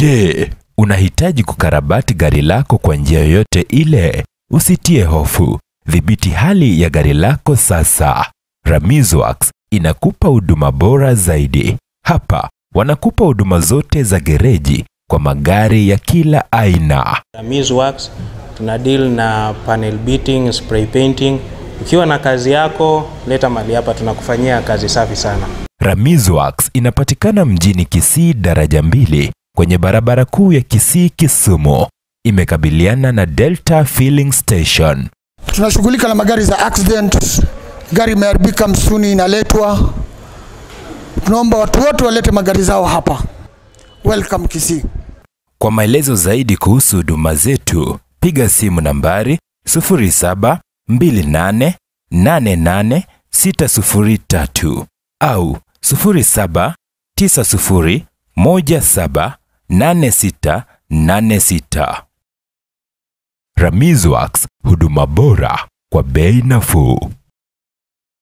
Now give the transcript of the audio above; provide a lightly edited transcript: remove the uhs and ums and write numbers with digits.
Je, unahitaji kukarabati gari lako kwa njia yoyote ile? Usitie hofu. Dhibiti hali ya gari lako sasa. Ramiz Works inakupa huduma bora zaidi. Hapa wanakupa huduma zote za gereji kwa magari ya kila aina. Ramiz Works tuna deal na panel beating, spray painting. Ukiwa na kazi yako, leta mali hapa, tunakufanyia kazi safi sana. Ramiz Works inapatikana mjini Kisii daraja 2 kwenye barabara kuu ya Kisii Kisumu. Imekabiliana na Delta Filling Station. Tunashughulika na magari za accident, gari imeharibika msuni inaletwa. Tunaomba watu wote walete magari zao hapa. Welcome Kisii. Kwa maelezo zaidi kuhusu huduma zetu, piga simu nambari 0728888603 au 0790178686. Ramiz Works, huduma bora kwa bei nafuu.